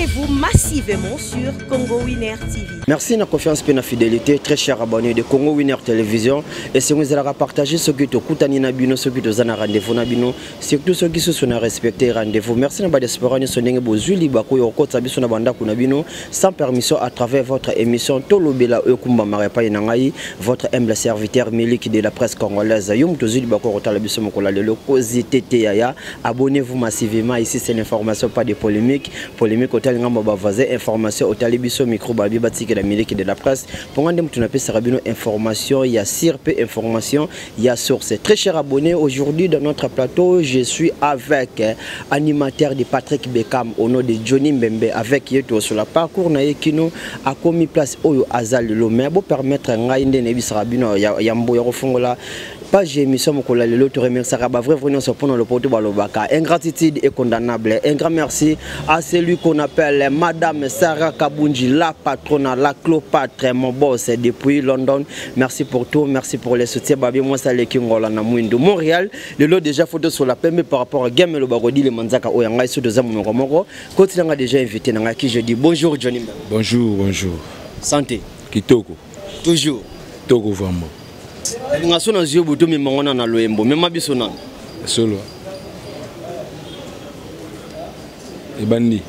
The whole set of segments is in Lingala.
Abonnez-vous massivement sur Congo Winner TV. Merci na confiance pe na fidélité très cher abonné de Congo Winner Télévision et si vous allez partager ce que tokutani na bino ce que toza na rendez-vous na bino surtout ceux qui sont na respecter rendez-vous. Merci na ba diaspora nyonso ndenge bozwi libaku ya kokotisa biso na bandako na bino sans permission à travers votre émission Tolobela ekumbamaka epai na ngai votre humble serviteur Miliki de la presse congolaise. Yo moto ozwi libaku ya kotala biso mokolo ya lelo kozite te yaya. Abonnez-vous massivement ici c'est l'information pas de polémique. Polémique otali ngambo ba voisin information otali biso micro babi batikela Miliki de la presse. Ponga nde moto napesaka bino information ya sir pe information ya source. Très cher abonné, aujourd'hui dans notre plateau, je suis avec euh, animateur de Patrick Beckham au nom de Johnny Mbembe avec ye sur la parcours na ye kino akomi place oyo aza lelo mais bo permettre ngai nde nayebisaka bino ya, ya mbo ya kofongola page émission mokolo ya lelo toremerciaka bavrai vrai nyonso mpona lopoto balobaka ingratitude est condamnable un grand merci à celui qu'on appelle madame Sarah Kabunji la patronne la Cléopâtre mon boss depuis London merci pour tout merci pour le soutien babi moi ça leki ngola na mwindu Montréal lelo déjà photo sur la pembe par rapport à game le bakodile manzaka oyo ngai so toza monoko moko koti nanga déjà invité nanga qui je dis bonjour Johnny bonjour bonjour santé kitoko toujours kitoko vraiment nalinga so nazwi yo boto memango na na loyembo mema biso nano solo ebandi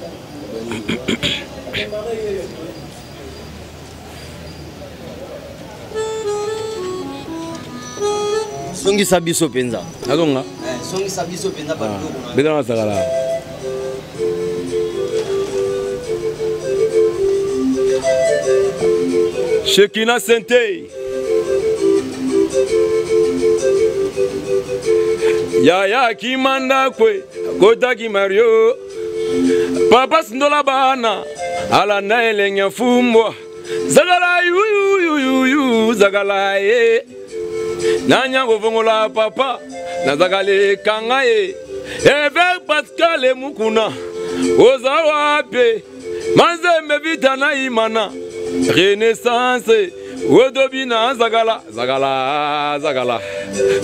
songisa biso mpenza nazonga eh, songisa biso mpenza ah, beta nazakala Shekina Sente Yaya kimanda kwe akotaki Mario Papa sindola bana alanda elenge ya fumbwa zakala yuyuyuyuyu zakala ye nanya kovongola papa nazakala ekanga ye ever pascal emukuna oza wapi manzembe vita na imana renaissance odobina zakala zakala zakala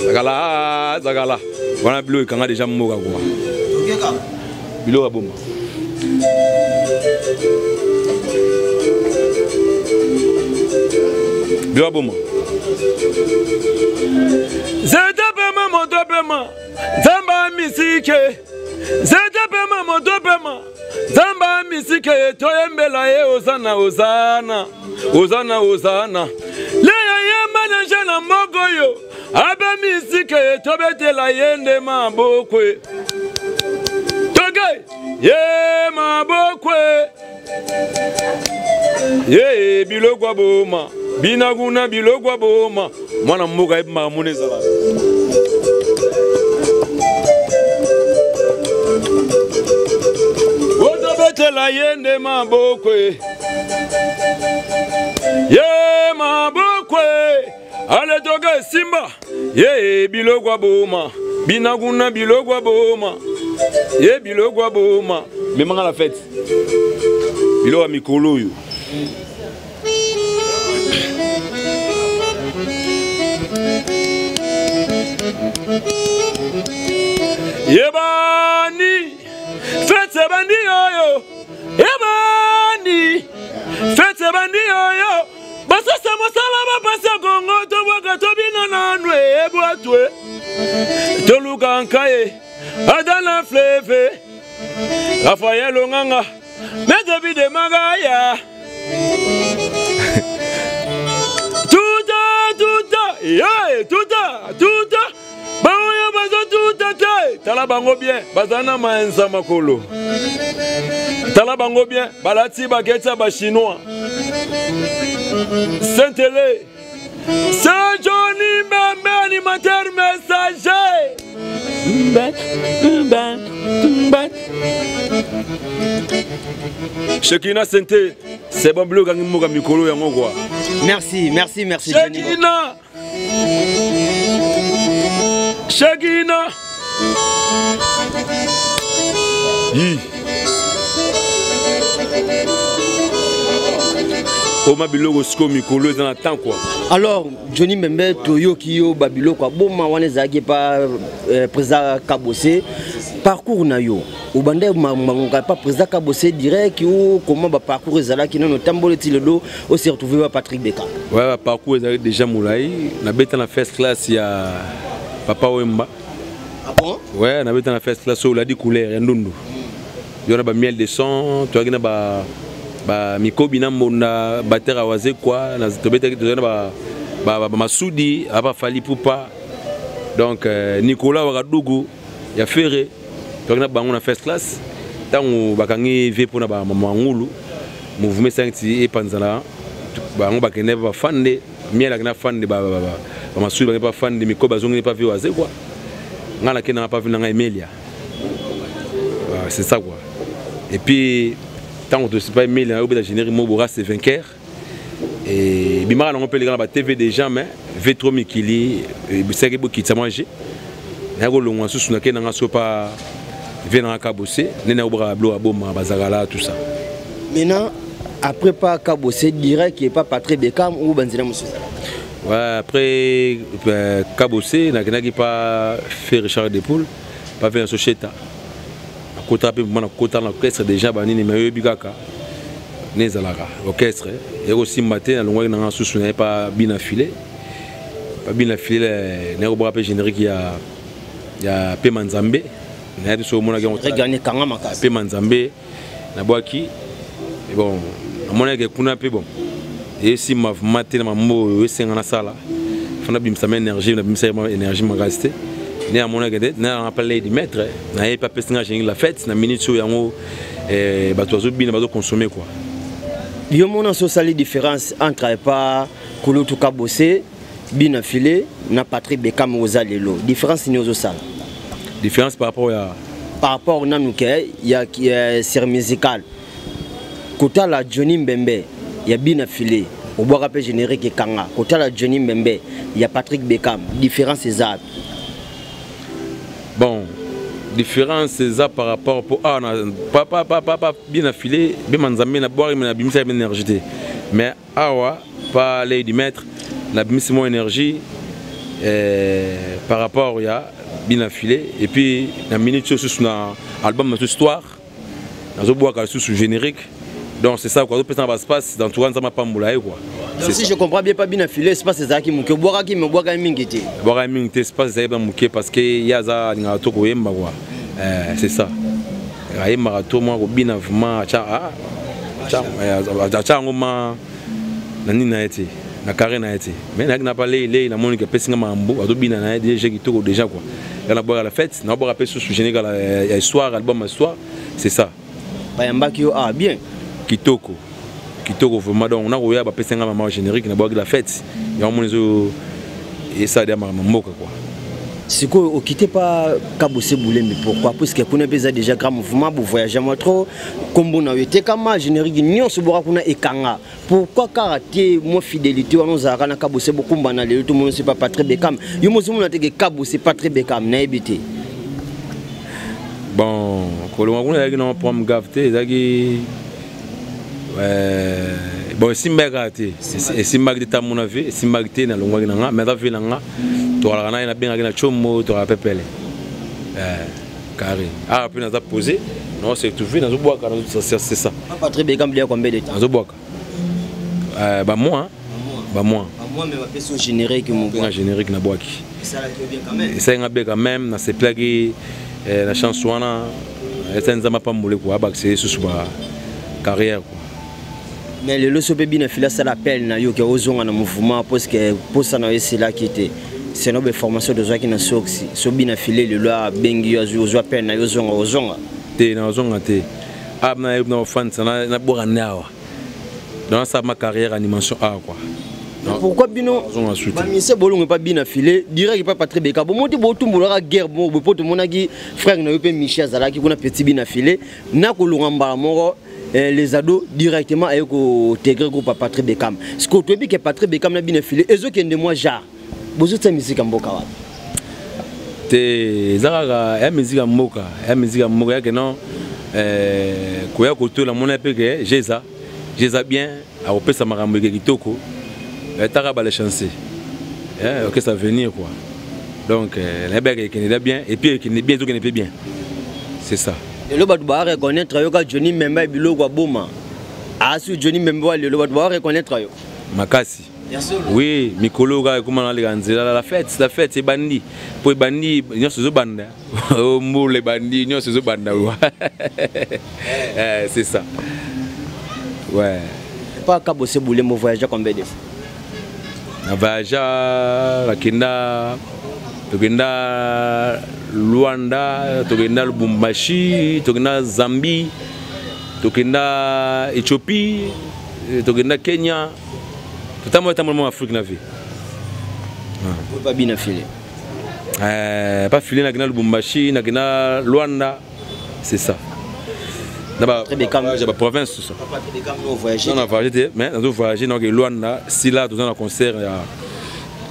zakala zakala wana biloko ekanga deja mboka kwa biloko ya boma biloko ya boma nzete pema moto pema nzambe amisike nzete pema moto pema nzambe amisike toyembela ye ozana ozana ozana ozana leya yemba na na mboka oyo abe misike tobetela ye nde mabokwe toke ye mabokwe ye biloko ya boma bina kuna biloko ya boma mwana mboka yebi makambo nde ezalaka otobetela ye nde mabokwe ye mabokwe aletoka esimba ye biloko ya boma bina kuna biloko ya boma ye biloko ya boma memanga na fete biloko ya mikolo oyo yebani fete ebandi oyo ebandi fete ebandi oyo basasa mosala bapasi ya kongo tobwaka tobina nanu ebwatwe toluka nkaye ata na fleve rafael onganga mete bide magaya tuta tuta ye tuta tuta baoyo bazotuta te tala bango bien baza na maenza makolo tala bango bien balati baketi ya bachinois sentele saint johnny mbembe animateur messager shekina sente c'est bon biloko ekangi mboka mikolo yango kua merci merci merci shekina Shagina. Yi. Oma biloko siko mikolo eza na temps quoi. Alors Johnny Mbembe toyoki yo ba biloko aboma wana ezalaki pa euh, président Kabose. Parcours na yo obanda mamonga pa président Kabose direct ou comment ba parcours ezalaki nano tambole ti lelo o se retrouver ba Patrick Beka? Ouais, ba parcours ezalaki déjà molai. Nabeta na first class ya Papa Wemba. Ah bon? Ouais, nabeta na first class oyo oladi couleur ya ndundu. Yo na ba miel de son, toyaki na ba ba mikobi na mbonda batera wazekwa na tobetaki tozali na ba ba, ba masudi apa Fally Ipupa. Donc Nicolas Wakadugu ya Ferre toyaki na bango na first class. Ntango bakangi vie mpona ba mama ngulu mouvement esangi ti epanzana bango bakende ba fande miel akenda fande ba ba ba ba masudi bakende pa fande mikobi azongeli pa vie wazekwa nga nakenda nga pa vie na nga Emelia. Ah, c'est ça quoi. Et puis ntango tosipa Emelia nayo obeta générique moko race vainqueur et bimaka nango mpe eleka na ba TV déjà, mais v3 mikili ebisaki bokitisa mwa g naya kolongwa susu nakei nanga so pa vie nanga Kabose nde nayobwaka biloko ya boma bazakala tout ça. Maintenant après pas Kabose direct et pas Patrick Beckham ou banzela mosusu? Ouais, après Kabose nakendaki pa fait Richard Depoule pa ve na Societa akota mpe mona kota na orchestre déjà banini mais oyebi kaka ne ezalaka orchestre ekosimba te. Nalongwaki nanga susu naye pa bina filet, pa bina filet naye kobwaka mpe générique ya pema nzambe naye te so omonaki yango. Regane kanga makasi. Pema nzambe nabwaki. Bon, namonaki kuna mpe bon esimba vraiment te na mambo oyo esenga nasala fo nabimisa ma énergie, nabimisa ma énergie makasi te nde namonaki te nayanga pa lady maître naye mpe apesi nga générique la fête na minute oyo yango bato bazobina bazoconsommer quoi. Yo mona so osali différence entre pa kulutu Kabose, bina file na Patrick Beckham oza lelo, différence nini ozosala? Différence par rapport ya? Par rapport nanu ke ya série musicale kotala Johnny Mbembe ya bina file obwaka mpe générique ekanga, kotala Johnny Mbembe ya Patrick Beckham, différence eza? Bon, différence eza par rapport po awa na pa pa pa pa pa bien affilé bema nzambe na bwaki na bimisa énergie te, mais awa pa lady maître na bimisi mo énergie par rapport ya bien affilé. Et puis na minute oyo susu na album na histoire nazobwaka lisusu générique. Donc c'est ça quoi, azopesa na baspace dans tout cas, nzambe apambola ye quoi. Donc, si je comprends bien, pas bien affilé, espace ezalaki moke, obwakaki me obwakaki mingi te. Bwakaki mingi te, espace ezalaki na moke parce que ye aza alingaka to koyemba quoi. C'est ça, ayembaka to mwa kobina vraiment atya atya yango ma na nini na ye te na carré na ye te, mais nayaki na pa lei lei namoni ke apesi nga makambo azobina na ye déjà kitoko déjà quoi. Ya nabwaka la fête, nabwaka mpe susu générique ya histoire, album ya histoire, c'est ça. Bayambaki yo ah bien? Kitoko kitoko vraiment. Donc nakoya bapesi nga mama générique nabwaki la fête yango moni ezo esala ya makambo mboka quoi. Sikoyo okite pa Kabose Bulembi pourquoi? Puisque kuna mpe eza déjà grand mouvement, bovoyage mwa trop, kombo na yo etekama, générique nyonso boka kuna ekanga, pourquoi kaka te mwa fidélité wana ozalaka na Kabose bokumbana lelo tomoni se pa Patrick Beckham? Yo mozomona teke Kabose Patrick Beckham nayebi te. Bon, kolonga kuna ezalaki na problème grave te, ezalaki bon esimbaki kaka te, esimbaki te tamona vie esimbaki te nalongwaki na nga mais aza vie na nga tokalaka na ye nabengaki na tshombo tokala pepele carré awa mpe naza posé non c'est tout vie nazobwaka, c'est ça. Patrick Beckham il y a combien de temps? Nazobwaka bamois bamois. Générique? Nga générique nabwaki esalinga bien quand même, nasepelaki na chance wana esali nzambe apambole quoi, abakisa ye susu ba carrière quoi. Mais lelo so mpe bina fili asala appel na yo ke ozonga na mouvement parce que posa na yo esilaki te seno baformation tozwaki na soksi so bina file lelo abengi yo azwi ozwa appel na yo ozonga ozonga? Te, nazonga te. Awa na ofandisa nabwaka nde awa donc nasala ma carrière animation awa quoi. Pourquoi bino bamise bolongo epa bina file direct epa Patrick Beka bomo te botumbolaka guerre moko boye po tomonaki frère na yo mpe Michel azalaki kuna petit bina file na kolonga mbala moko les ados directement aye kointégrer groupe ya Patrick Beckham. Ce que toyebi ke Patrick Beckham na bina file ezokende mwa genre bozotia misika mboka wapi? Te, eza kaka ya miziki ya mboka, ya miziki ya mboka yake non koya kotola mona mpe ke jeza jeza bien akopesa makambo eke kitoko etaka bale chance orchestre avenir quoi. Donc nayebaka ekende bien et puis ekende bien, ezokende mpe bien. C'est ça. Lelo bato ba reconnaître yo ka Johnny Memba biloko aboma. Asu Johnny Memba lelo bato ba reconnaître yo. Makasi. Oui, mikolo kaka ekoma naleka nzela la fête, la fête ebandi. Po ebandi nyonso ezobanda. Oh, mbula ebandi nyonso ezobanda. Eh, c'est ça. Ouais. Pas Kabose Boulemo voyagea combien de fois? Na voyagea nakenda tokenda Luanda, tokenda Lubumbashi, tokenda Zambie, tokenda Ethiopie, tokenda Kenya. Totambola tambola mo Afrique na vie. Pas bien filé. Euh, pas filé nakenda Lubumbashi, nakenda Luanda, c'est ça. Na ba ba province tout ça. Voyager. Non, voyager te, mais nazo voyager donc Luanda, sila toza na concert ya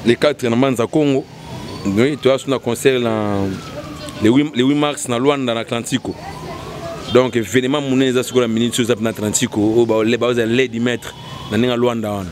les 4 na Manza Congo. Oui, toza na concert na le 8, le 8 mars na Luanda na Atlantico. Donc événement monene eza sikoyo na minute oyo eza na Atlantico oyo baoza lady maître na ndenge ya Luanda wana.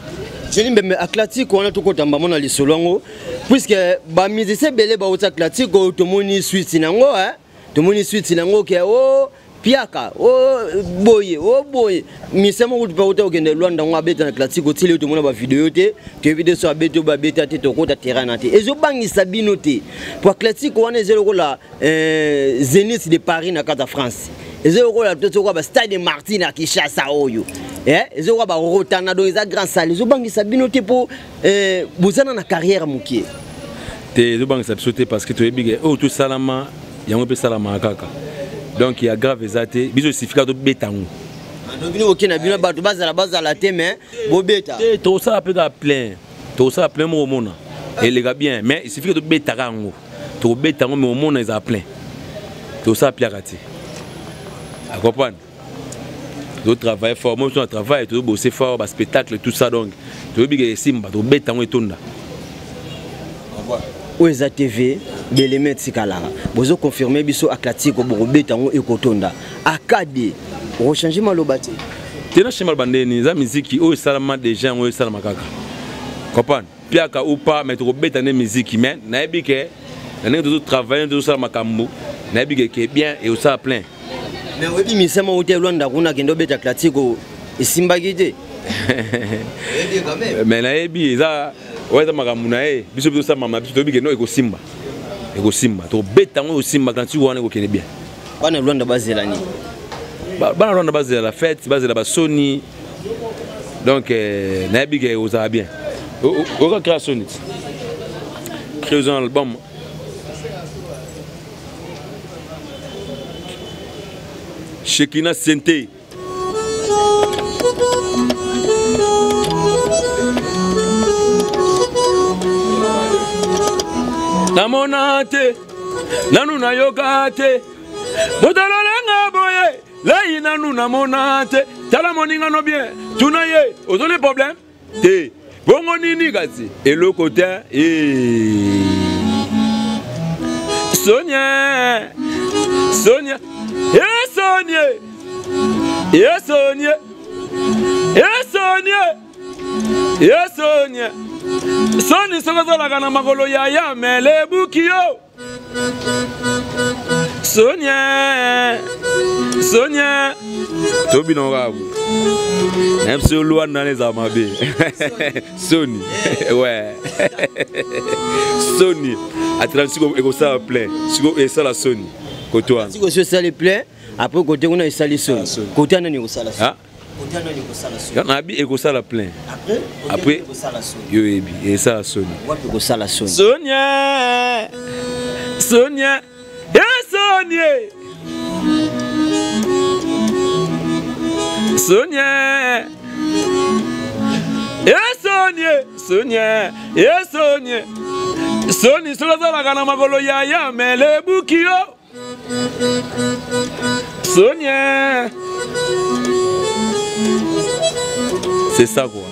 Johnny Mbembe Atlantico wana tokotamba mona lisolo yango puisque ba musicien ebele bauti Atlantico tomoni suite nango hein tomoni suite nango ke o piaka o boye o boye musicien moko mpe auta kokende Luanda yango abeta na Atlantico ti lelo tomona ba video te toyebi te so abeti oyo babeta te tokota terrain na te ezobangisa bino te po Atlantico wana eza lokola Zénith de Paris na kati ya France eza lokola to sokola ba stade de Martyrs na Kinshasa oyo eza lokola ba Rotana donc eza grand salle ezobangisa bino te po bozana na carrière mokie te ezobangisa biso te parce que toyebi ke oyo tosalama yango mpe esalamaka kaka donc ya grave eza te biso esifika tobeta yango donc bino boke na bino bato bazala bazala te mais bobeta te tosala mpe kaka plein tosala plein moko omona eleka bien mais il suffit que tobetaka yango tokobeta yango mais omona ezala plein tosala piaka te acomprendre tozotravaille fort moi na travail tozobose fort baspectacle tout ça donc toyebi ke esimba tobeta yango etonda oyo eza TV beleme etikalaka bozoconfirme biso Atlantique bokobeta yango ekotonda akade okochange maloba te te na change maloba ndeni eza miziki oyo esalama déjà yango esalama kaka comprendre piaka ou pas mais tokobeta nde miziki mais nayebi ke na ndenge tozotravaille tozosala makambo nayebi ke ke bien ekosala plein mais oyebi misema oyo te Luanda kuna akende obeta Atlantique esimbaki te mais nayebi eza oyo eza makambo na ye biso mpe tosala makambo na biso toyebi ke no ekosimba ekosimba tokobeta yango ekosimba Atlantique wana ekokende bien bana Luanda bazela nini bana Luanda bazela la fête bazela basoni donc nayebi ke ozala bien oyoka créa soni ti créa oza na album Shekina Sente namona te nanu nayoka te botalolenga boye lei nanu namona te tala moninga no bien tuna ye ozoli problème te bongo nini kasi eloko te Sonia Sonia e Sonia e Sonia e Sonia e Sonia soni soki ozalaka na makolo yaya mele ebuki yo Sonia Sonia tobina kaka boye na biso Luanda wana ezala mabe soni ouais soni Atlantique ekosala plein siko esala soni kote wana siko esali plein après kote kuna esali soni kote wana nani ekosala soni nabi ekosala plein après yo oyebi esala soni wapi ekosala soni sonia sonia e sonie sonia e sonie sonia e sonie soni soki azalaka na makolo yaya mele ebuki yo Sonia C'est ça quoi.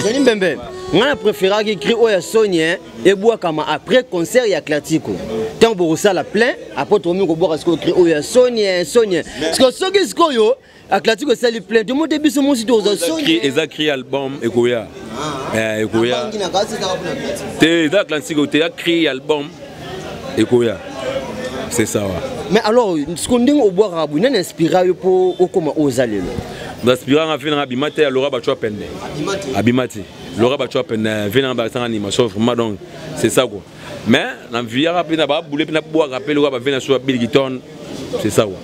Johnny Mbembe, nga na préféraki cri oyo ya Sonia ebwakama après concert ya Atlantico. Tant bokosala plein, après tokomi kobwaka sikoyo cri oyo ya Sonia, Sonia. Parce que soki sikoyo Atlantico esali plein, tomote biso mosi toza Sonia. Eza cri album ekoya. Ekoya. Te eza Atlantico te, ya cri album ekoya. C'est ça, ouais. Mais alors, siko ndenge obwakaka boye, nani inspira yo mpo okóma oyo oza lelo? Inspira nga, vieux na nga abima te, Laura Bacho Pende. Abima te. Laura Bacho Pende, vieux na nga basanga animation vraiment, donc c'est ça quoi. Mais na viaka mpe na babule mpe nabwaka mpe lokola bavieux na so ya Bill Giton, c'est ça quoi.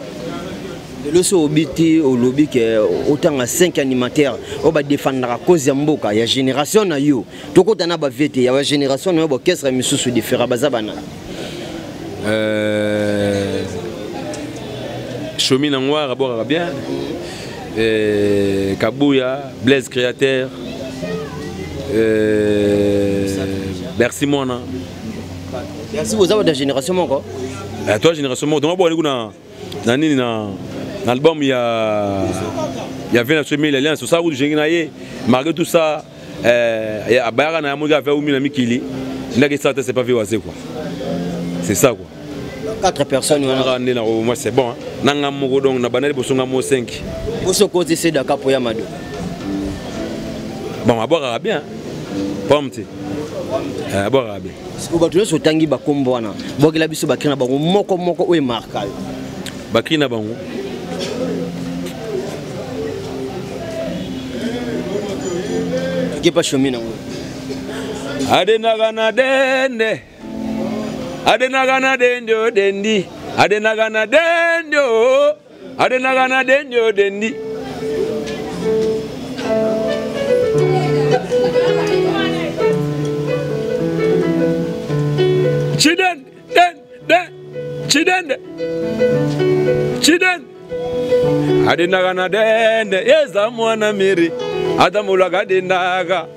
Lelo so obi te, olobi ke otanga 5 animateurs oyo badefendaka cause ya mboka ya génération na yo, tokota na bavieux te, ya bagénération na yo, baorchestre misusu différent, baza bana? Chomi na Ngoire abwakaka bien, Kabuya, Blaise Créateur, Bercy Mwana. Merci, boza bata génération moko. Toi génération moko, donc abwakali kuna na nini na album ya Vena Somi l'Alliance, osala kutu jengi na ye, malgré tout ça abayaka na yamoki ave umi na mikili ndaki esala te, c'est pas vieux quoi, c'est ça quoi. Quatre personnes wana nde na moi c'est bon, hein. Na nga moko, donc na bandali boso nga mo 5. Boso koti se daka po ya mado. Bon, abwakaka bien pomme te, abwakaka bien. Sikoyo bato nyonso otangi bakombo wana, bwakela biso bacri na bango moko moko oyo emarka yo. Bacri na bango? Toke pa shomi nango. Adenaka na dende, adenaka na dende o dendi, adenaka na dende o, adenaka na dende o dendi. Chiden den den chidende chiden, adendaka na dende eza mwana miri atambolaka adendaka,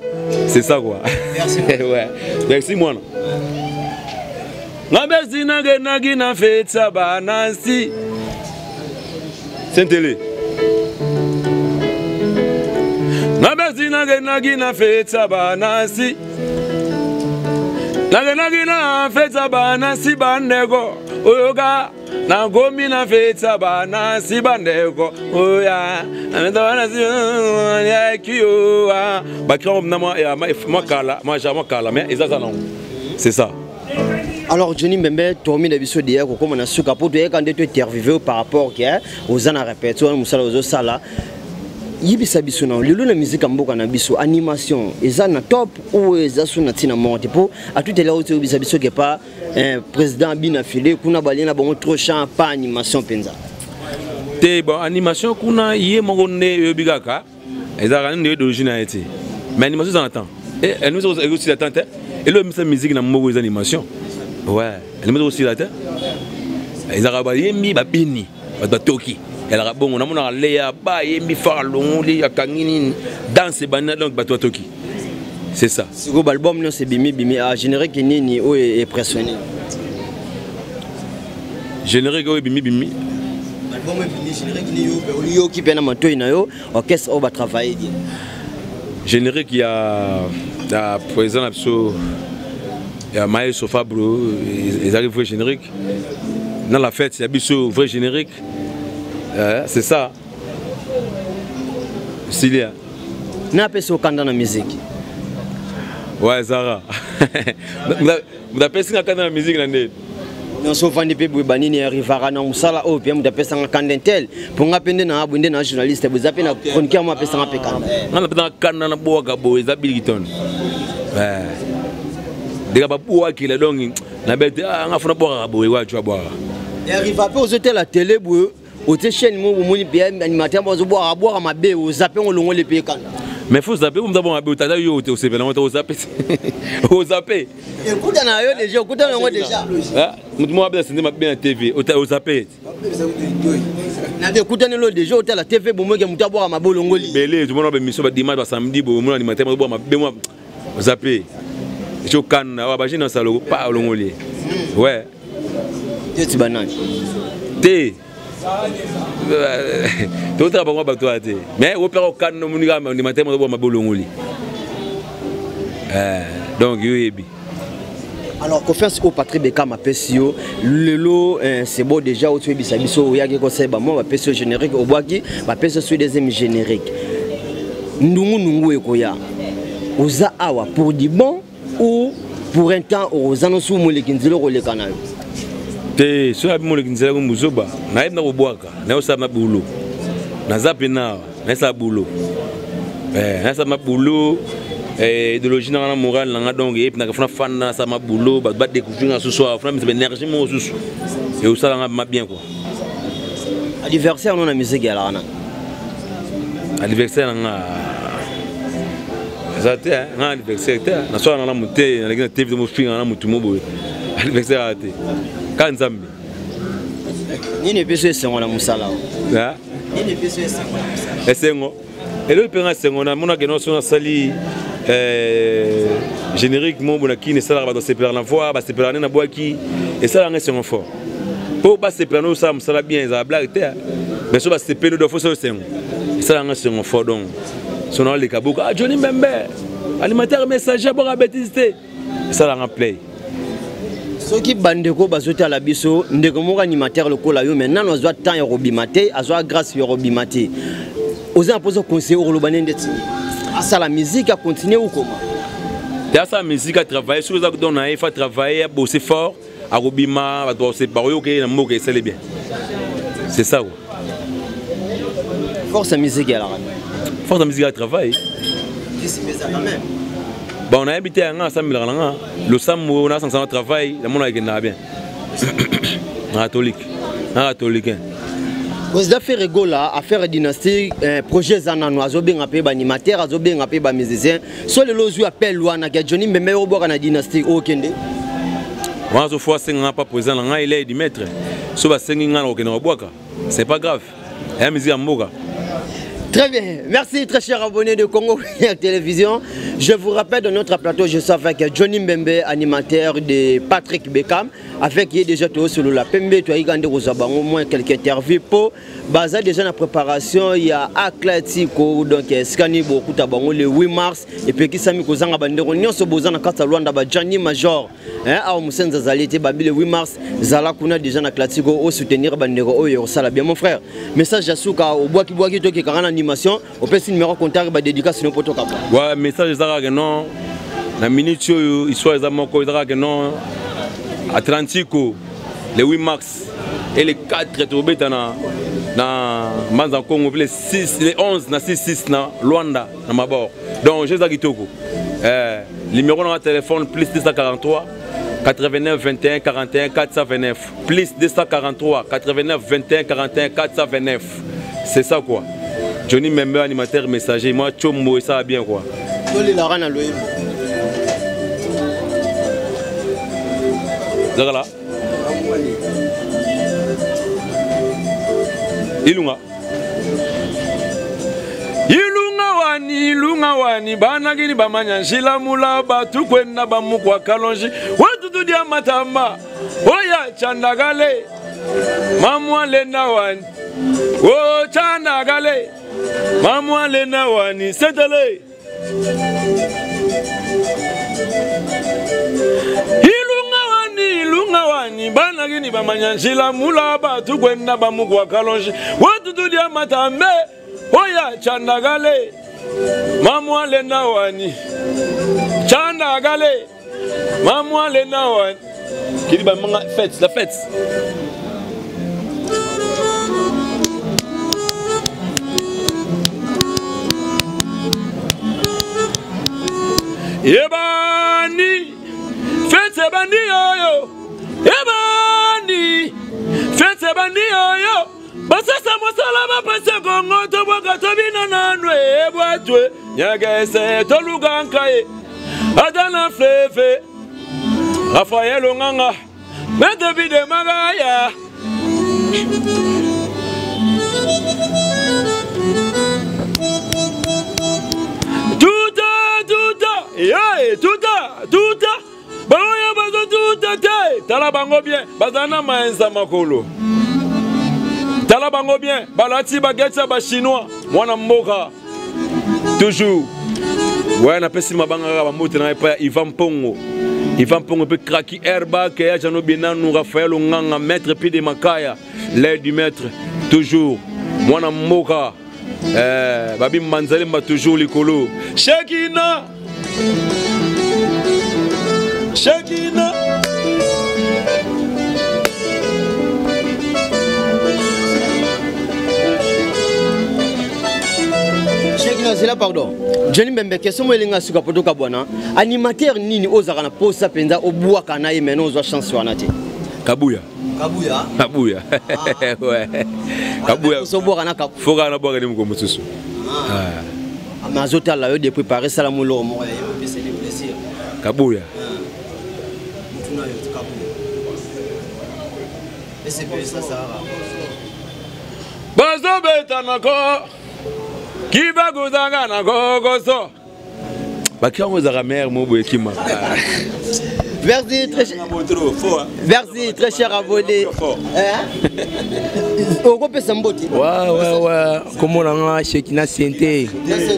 c'est ça quoi. Merci. Ouais, merci mwana. Ngabe sinakenaki na fetsa banasi sentele, ngabe sinakenaki na fetsa banasi, nakenaki na fetsa banasi bandeko oyoka, nakomi na fetsa banasi bandeko oya banasi yakiyoa bakira na mwa kala, mwa ja mwa kala, mais eza za nango, c'est ça. Alors Johnny Mbembe, tomi na biso deya kokóma na suka mpo toyeka nde tointerviewe par rapport ke oza na répétition wana, mosala ozosala. Yebisa biso na lelo, na musique ya mboka na biso, animation eza na top oyo eza so na ntina moko te, mpo atutela oyo toyebisa biso ke pa président bina file kuna balie na bango trop champ pa animation mpenza. Te, bon, animation kuna ye moko nde oyebi kaka ezalaka nde d'origine na ye te, mais animation eza na temps. Animation ekosila temps te. Elo emisa musique na moko eza animation, ouais, animation ekosila te. Ezalaka bayembi, babini, bato batoki, elaka bongo. Namonaka leya bayembi far, alongoli, akangi nini, danse ebandi, donc bato batoki, c'est ça. Sikoyo baalbum nyonso ebimi bimi, générique nini oyo impressionné? Générique oyo ebimi bimi? Album ebimi, générique nini oyoki mpe na matoi na yo, orchestre oyo batravaille bien? Générique ya président na biso ya Maestro Fabro ezalaki vrai générique. Na la fête ya biso, vrai générique, c'est ça, Silia. Na apesi okanda na musique? Ouais, Zara, moto apesi nga kanda na musique na ndeni? Nyonso ovandi mpe boye, banini arrivaka na mosala oyo mpe moto apesanga kanda intel mpo nga mpe nde na boye, nde na journaliste boye, eza mpe na chroniqueur mo apesanga mpe kanda. Nga napesanga kanda na bwaka boye, eza Bilkiton ndeka babwakela, donc nabe te, nga funa bwakaka boye, wacu abwaka. Arriva mpe ozotela télé boye, otie chaîne mo, bomoni mpe animateur mo azobwaka, abwaka mabe, ozape ngo, olongoli mpe kanda. Mais faut zapper, mutu abwaka mabe, otata yo osepela ngo te, ozape, ozape. Ekuta na yo déjà, okuta na yango déjà. Mutu moko abela sende mabe na TV, ozape. Nabe ekutani lo déjà, otala TV, bomoki moto abwaka mabe, olongoli. Bele tomona baémission badimanche, basamedi boye, omona animateur moko abwaka mabe mwa, ozape, eti okanda wa bagene osala pa, olongoli, ouais. Teti banani? Te, totala bango bato wana te, mais opeka okanda, omoni kaka animateur moko abwaka mabe, olongoli, donc yo oyebi. Alors confiance oyo Patrick Bekam apesi yo lelo, c'est bon déjà, oyo toyebisa biso, oyaki kosala bamwa, bapesi yo générique, obwaki, bapesi yo deuxième générique, ndungu-ndungu ekoya, oza awa pour du bon ou pour un temps, oza nosu moleki nzela okoleka na yo? Te, soki abi moleki nzela ko muzoba, nayebi na kobwaka, naye osala na boulot. Naza pe na nayesala boulot. Eh, nayesala ma boulot. Eh, idéologie nanga na morale nanga donc eyebi naka funa fanda nasala ma boulot, bato ba découvrir nga susu awa, funa misa énergie moko susu. Et osala nga ma bien quoi. Anniversaire non na musique ya la Anniversaire nanga eza te nga anniversaire te naswala na motu te naleki na tv mofinga na motu mo boye anniversaire aa te kaka nzambe. Nini epesi esengo na mosala? Nini epesi esengo na mosala? Esengo eloko mpe nga esengo namonaka eno so nasali générique mo bona kini esalaka bato basepelaka na voi, basepelaka nde nabwaki, esalaka nga esengo fort mpo basepela no osala mosala bien, ezala blague te, mais so basepeli do fo so esengo esalaka nga esengo fort. Donc so naoleka boka, ah, Johnny Mbembe animateur messager, boka bêtise te, esalaka play. Soki bandeko bazotala biso, ndeko moko animateur lokola yo, mais nano azwa temps ya kobima te, azwa grâce ya kobima te, oza na mposa conseiller, okoloba nde ndeti asala musique, acontinue ou koma? Te, asala musique, atravaille. Soki eza don na ye, fa travailler, abose fort, akobima, bato bakoyoka ye na mboka, esali bien, c'est ça quoi. Force ya musique elaka? Force ya musique ya travail. Bon, nayebi te, yanga asambelaka na nga losambo, nasangisa na travail, namona ekendaka bien na catholique, na catholique. Président Ferre Gola, affaire dynastie, projet eza nano, azobenga mpe baanimateur, azobenga mpe bamusicien. So lelo ozwi appel wana ke Johnny Mbembe obwaka na dynastie, okende? Wana so fo asenga nga pa président na ngai, il est du maître. So basengi ngai na kokende kobwaka, c'est pas grave, eya musique ya mboka. Très bien, merci très cher abonné de Congo Télévision. Je vous rappelle, dans notre plateau, je suis avec Johnny Mbembe, animateur de Patrick Beckham, avec qui déjà tout sur la Pembe, tu as eu au moins quelques interviews pour baza déjà la préparation, il y a Atlético, donc Skani beaucoup tabango le 8 mars et puis qui sami kozanga bandeko nyonso boza na kati ya Luanda, ba Johnny Major, hein, awa Musenza zali te babi le 8 mars zala kuna déjà na Atlético au soutenir bandeko oyo osala bien. Mon frère, message ya suka, obwaki bwaki tokekanga na animation, opesi numéro contact, ba dédicace no poto kapa. Ouais, message eza kaka non na minute oyo, histoire eza moko, eza kaka non Atlantico le 8 mars et le 4 tobeta na Mbanza Congo, puis le 6, le 11 na 6 6 na Luanda na Mabor. Donc je eza kitoko. Numéro na téléphone plus 243 89 21 41 429, plus 243 89 21 41 429, c'est ça quoi. Johnny Member, animateur messager, moi Chombo, et ça va bien quoi. Tolelaka na loyembo. Zakala Ilunga Ilunga wani Ilunga wani banagini bamanya nshila mulaba tukwenda bamukwa kalonji watutudia matamba oya chandagale mamwalenda wani o chandagale mamwalenda wani setele Ilunga wani Ilunga wani banagini bamanya nshila mulaba tukwenda bamukwa kalonji watutudia matambe oya chandagale mamwalenda wani chandagale mamwalenda wani kili bamanga fête la fête. Ebani fête ebandi yoyo, ebandi fête ebandi yoyo, basasa mosala bapesa kongo tobwaka tobina nanu ebwatwe nyakese toluka nkaye ata na fleve Rafael Onganga Maître Vide Magaya. Tuta tuta yeah, tuta tuta baoyo bazotuta te, tala bango bien, baza na maenza makolo, tala bango bien, balati bageti ya bachinois. Mwana mboka toujours ouais, napesi mabanga kaka bambote na ngai epai ya Ivan Mpongo, Ivan Mpongo mpe Kraki Airbag ya Jano Benanu, Raphaël Onganga, maître P de Makaya, l'aide du maître toujours, mwana mboka babi Mbanzalemba toujours likolo. Shekina Shekina. Non, zela, pardon. Johnny Mbembe, question mo elinga suka poto kabwana. Animateur nini ozaka na posa penza obwaka na ye, maintenant ozwa chance wana te? Kabuya. Kabuya. Kabuya. Ouais. Kabuya. Ozobwaka na Kabuya. Foka na bwaka ni moko mosusu. Ah. Mais azotala yo depuis Paris, sala moloko moko ya ye opeseli plaisir. Kabuya. Mutu na yo Kabuya. Esepelisa Sahara. Bazobeta nako kiba kozanga na kokoso baki yango ezalaka mere mo boye ekima. Merci, très cher abonné. Hein? Okopesa mbote. Ouais. Comment on a Shekina Sente,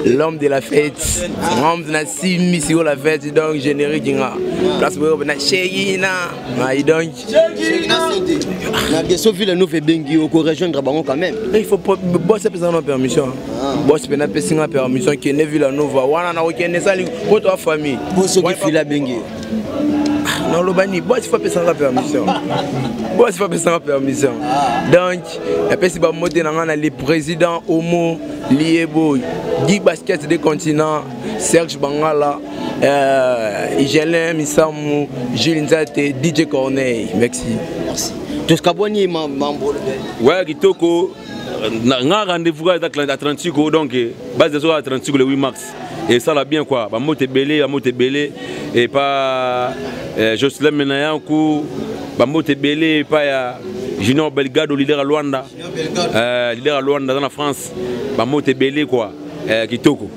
l'homme de la fête. L'homme de la simi sur la fête, donc générique. Place où on a Shekina. Donc. Shekina Sente. Na biso ville nous fait bengi oko rejoindre bango quand même. Il faut pas boss pesa na permission. Boss pena pesa na permission qui ne Villa Nova. Wana na okende sali pour toi famille. Boss qui fila bengi. Naloba nini, boss faut apesanga permission, boss faut apesanga permission. Donc apesi bamote na ngai na le président Homo Liebo, Guy Basket des continents, Serge Bangala, Igelin Misamu, Jules Nzate, DJ Corneille. Merci. Merci. Toskabwani mambo. Ouais, kitoko. Nga rendez-vous eza Atlantique, donc base ezoka Atlantique le 8 mars et ça la bien quoi. Bamote ebele, bamote ebele et pas Jocelyn Menayanku, bamote ebele et pas ya Junior Belgado, leader à Luanda, leader à Luanda dans la France, bamote ebele quoi, kitoko.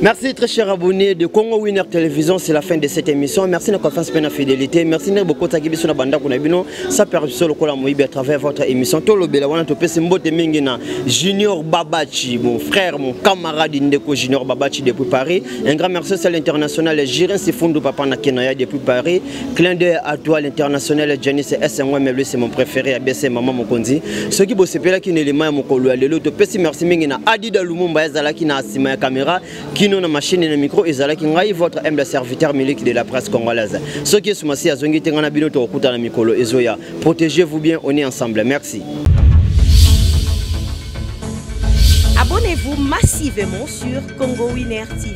Merci, très cher abonné de Congo Winner Télévision, c'est la fin de cette émission. Merci de la confiance et la fidélité. Merci de beaucoup de biso na banda kuna bino. Ça permet solo kola moyibi à travers votre émission. Tolo bela wana to pesi mbote mingi na Junior Babachi, mon frère, mon camarade Ndeko Junior Babachi depuis Paris. Un grand merci à l'international Jiren Sifundu Papa na Kenaya depuis Paris. Clin d'œil à toi l'international Janice SMW, lui c'est mon préféré ABC Maman Mokonzi. Ceux qui bosepela ki n'élément ya mokolo ya lelo to pesi merci mingi na Adida Lumumba ezalaki na sima ya caméra. Kino na machine na micro ezalaki ngai votre humble serviteur Milik de la presse congolaise. Soki Sumasi azongi te nga na bino tokokuta na mikolo ezoya. Protégez-vous bien, on est ensemble. Merci. Abonnez-vous massivement sur Congo Winner TV.